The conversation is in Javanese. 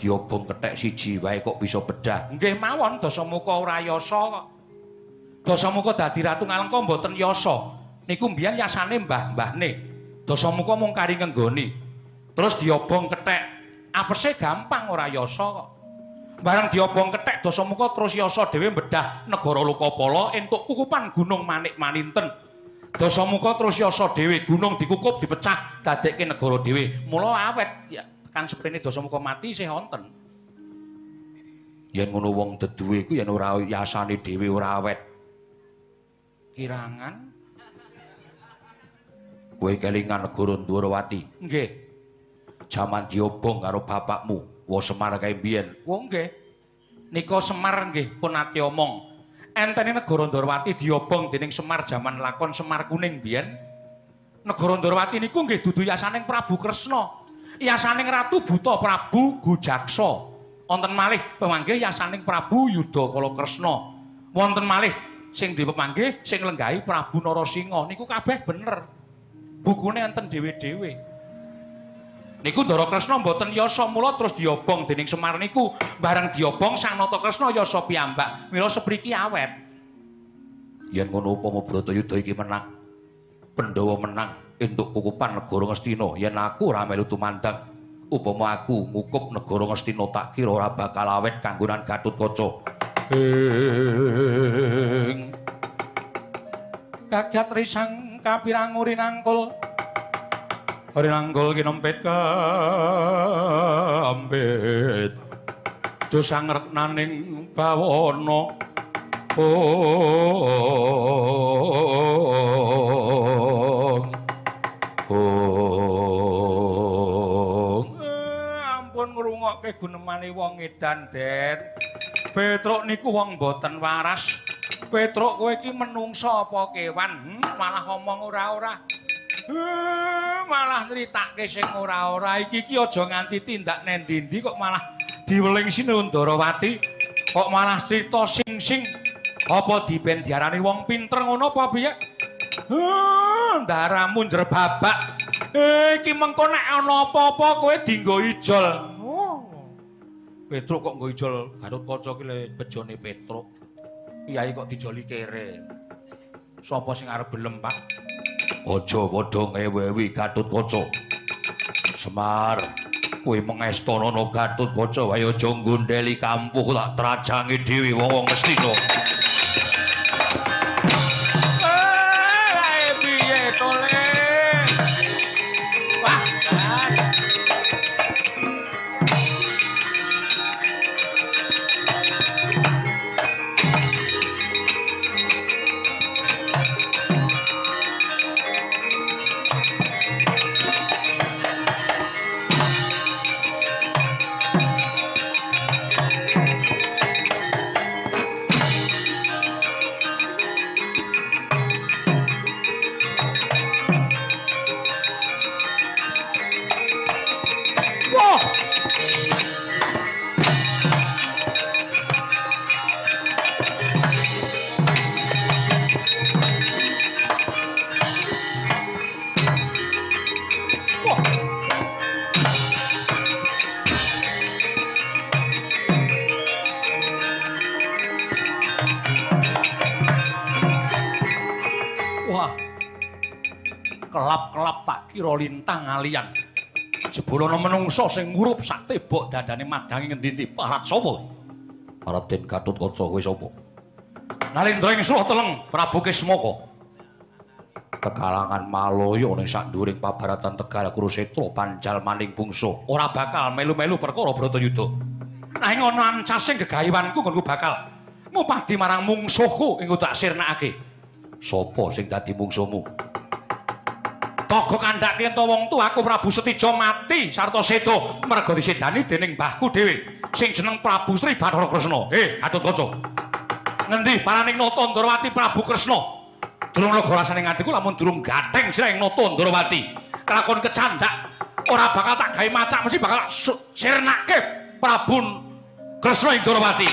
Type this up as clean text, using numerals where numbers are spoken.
Diobong kethek siji wae kok bisa bedah. Nggih mawon Dasamuka ora yasa kok. Dasamuka dadi ratu Ngalengka mboten yasa. Niku mbiyen yasane mbah-mbahne. Dasamuka mung kari ngenggoni. Terus diobong kethek. Apese gampang ora yasa kok. Bareng diobong kethek Dasamuka terus yasa dhewe bedah negara Lokapala entuk kukupan Gunung Manik Maninten. Dasamuka terus yasa dhewe gunung dikukup dipecah dadekke negara dhewe. Mula awet ya tekan seprene Dasamuka mati isih wonten. Yen ngono wong deduwe iku yen ora yasane dhewe ora awet. Kirangan kowe kelingan negara Ndwarawati. Nggih. Jaman diobong karo bapakmu, wa Semar kae mbiyen. Oh nggih. Nika Semar nggih pun nate omong. Entene negara Ndwarawati diobong dening Semar jaman lakon Semar Kuning mbiyen. Negara Ndwarawati niku nggih dudu yasaning Prabu Kresna. Yasaning Ratu Buta Prabu Gujaksa. Wonten malih pemanggih yasaning Prabu Yudha Kresna. Wonten malih sing dipemanggih sing lenggahi Prabu Narasinga. Niku kabeh bener. Bukune enten dhewe-dhewe. Niku Ndara Kresna mboten yasa mula terus diobong dening Semar niku. Bareng diobong Sang Nata Kresna yasa piyambak. Mila sepriki awet. Yen ngono upama Bratayuda iki menang, Pandhawa menang entuk kukupan negara Ngastina. Yen aku ora melu tumandang, upama aku ngukup negara Ngastina tak kira ora bakal awet kanggonan Gatotkaca. Ing kagyat risang kapirang rinangkul rinangkul kinempit kampit dosang reknaning bawana. Ong ong ampun ngrungokke gunemane wong edan, Den. Petruk niku wong mboten waras. Petruk kowe iki menungsa apa kewan? Malah omong ora-ora. Malah nyritake sing ora-ora. Iki iki aja nganti tindak nendi-endi kok malah diweling Sinuwun Ndorowati. Kok malah crita sing-sing. Apa diben diarani wong pinter ngono apa piye? Ndaramu njrebabak. Iki mengko nek ana apa-apa kowe dienggo ijol. Oh. Petruk kok nggo ijol Gatotkaca ki le bejone Petruk. Kyai kok dijoli kere. Sapa sing arep gelem, Pak? Aja padha ngewewi Gatotkaca. Semar, kowe mengestanana Gatotkaca wae aja nggondheli kampuh tak trajangi dhewe wong-wong Ngastina. Ae piye to, Le? Wah, jan. Wah. Wah. Wah. Kelap-kelap tak kira lintang alian. Jebul ana menungsa sing ngurup sak tebok dandane madangi ngendi-endi. Parat sapa? Raden Gatotkaca kowe sapa? Nalendra ing Sura Teleng, Prabu Kismaka. Kekalangan Malaya ning sak nduwuring pabaratan Tegal Kurusetra panjalmaning bangsa ora bakal melu-melu perkara Bratayuda. Nanging ana ancasing gegayuhanku nggonku bakal ngupadi marang mungsuhku ing tak sirnakake. Sapa sing dadi mungsuhmu? Togo kandhake ento wong tuaku Prabu Setija mati sarta seda merga disedani dening mbahku dhewe sing jeneng Prabu Sri Bathara Kresna. Gatotkaca. Ngendi paraning Nata Ndorowati Prabu Kresna? Durung lega rasane atiku lamun durung gatheng sira ing Nata Ndorowati. Kelakon kecandak ora bakal tak gawe macak mesti bakal sirnake Prabu Kresna ing Ndorowati.